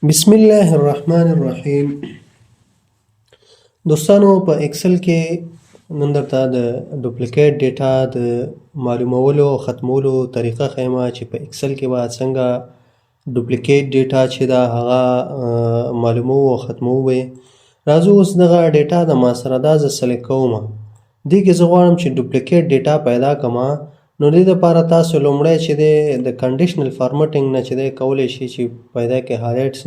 بسم الله الرحمن الرحیم. دوستانو، په ایکسل کې نن درته د ډوپلیکیټ ډیټا د معلومولو او ختمولو طریقه ښیم چې په ایکسل کې به څنګه ډوپلیکیټ ډیټا چې ده هغه معلوموو او ختموو به یې. راځو، اوس دغه ډیټا د ما سره دا زه سلیکټ کوم. دې کې زه غواړم چې ډوپلیکیټ ډیټا پیدا کړم، نو دې لپاره تاسو لومړی چې دی د کنډیشنل فارمټینګ نه چې دی کولی شئ چې پیدا کړئ. هایلایټس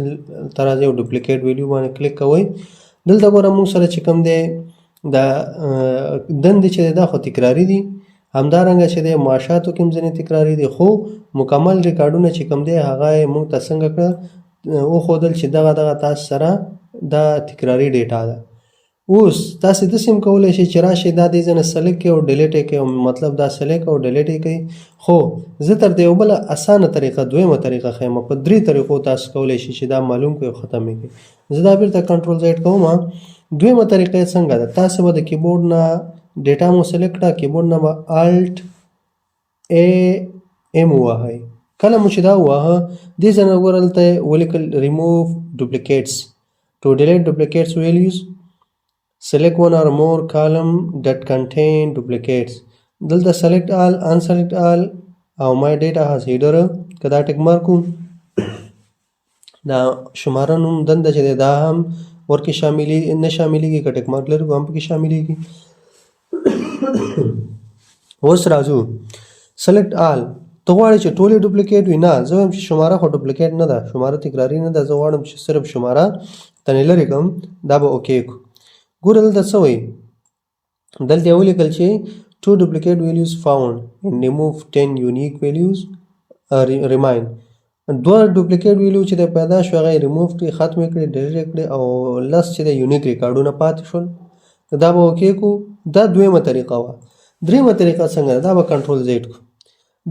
ته راځئ او ډوپلیکیټ ویلیو باندې کلیک کوئ. دلته ګوره، موږ سره چې کوم دی دا دندې چې دی دا خو تکراري دي، همدارنګه چې دی معاشاتو کې هم ځینې تکراري دي، خو مکمل ریکارډونه چې کوم دی هغه یې موږ ته څنګه کړه وښودل چې دغه دغه تاسو سره دا تکراري ډیټا ده. اوس تاسې داسې هم کولی شئ چې راشئ، دا دې ځای نه سلیکټ کړئ او ډیلیټ یې کړئ، مطلب دا سلیکټ او ډیلیټ یې کړئ. خو زه تر دې یو بله اسانه طریقه، دویمه طریقه ښیم. په درې طریقو تاسو کولی شئ چې دا معلوم کړئ او ختم یې کړئ. زه دا بیرته کنټرول زیډ کوم. دویمه طریقه یې څنګه ده؟ تاسې به د کیبورډ نه ډیټا مو سلیکټ کړه، کیبورډ نه به الټ ای ایم ووهئ. کله مو چې دا وواهه، دې ځای نه وګوره، دلته یې ولیکل ریموو ډوپلیکیټس. To delete duplicates values, select one or more column that contain duplicates. دلته select all, unselect all او my data has header. که دا ټیک مارک کو، دا شماره نوم دنده چې دی دا هم ورکې شاملي نه شاملیږي. که ټیک مارک لري، هم پکې شاملیږي. اوس راځو select all. ته غواړې چې ټولې ډوپلیکیټ وي؟ نه، زه وایم چې شماره خو ډوپلیکیټ نه ده، شماره تکراري نه ده، زه غواړم چې صرف شماره تنې لرې کړم. دا به اوکې کړو. ګوره دلته څه وایي. دلته یې ولیکل چې two duplicate values found and remove 10 unique values remain. دوه ډوپلیکیټ ویلیو چې د پیدا شو، هغه یې ریموو کړي، ختم یې کړي، ډیلیټ یې کړي او 10 چې د یونیک ریکارډونه پاتې شول. دا به اوکې کو. دا دویمه طریقه وه. دریمه طریقه څنګه ده؟ دا به کنټرول زیډ کو.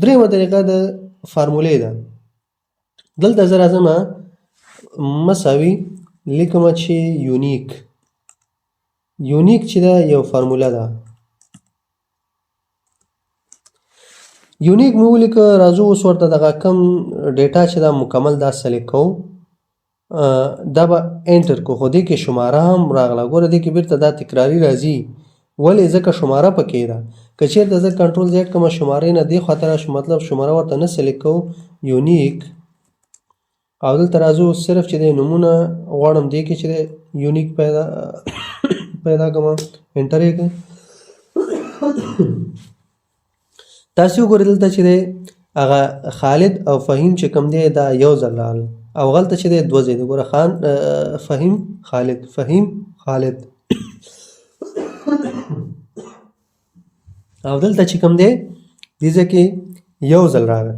دریمه طریقه د فارمولې ده. دلته زه راځم، مساوي لیکم چې یونیک. یونیک چې ده یو فارموله ده. یونیک مې ولیکه. راځو اوس ورته دغه کم ډیټا چې دا مکمل دا سلیکټ کوو، دا به انټر کو. خو دې کې شماره هم راغله. ګوره، دې کې بیرته دا تکراري راځي. ولې؟ ځکه شماره پکې ده. که چېرته زه کنټرول زیډ کوم، شمارې نه دې خواته راشم، مطلب شماره ورته نه سلیکټ کوو، یونیک، او دلته راځو، صرف چې دی نومونه غواړم، دې کې چې دی یونیک پیدا کوم، انټر یې کړم. تاسو وګورئ، دلته چې دی هغه خالد او فهیم چې کوم دی دا یو ځل راغله او غلطه چې دی دوه ځای دی. ګوره، خان فهیم خالد، فهیم خالد، او دلته چې کوم دی دې ځای کې یو ځل راغی.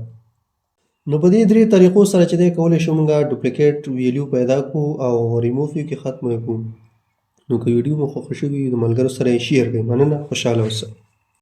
نو په دې درې طریقو سره چې دی کولی شو موږ ډوپلیکیټ ویلیو پیدا کړو او ریموو یې کړو، ختم یې کړو. نو که ویډیو مو خوښه شوې وي، د ملګرو سره یې شیر کړئ. مننه، خوشحاله اوسئ.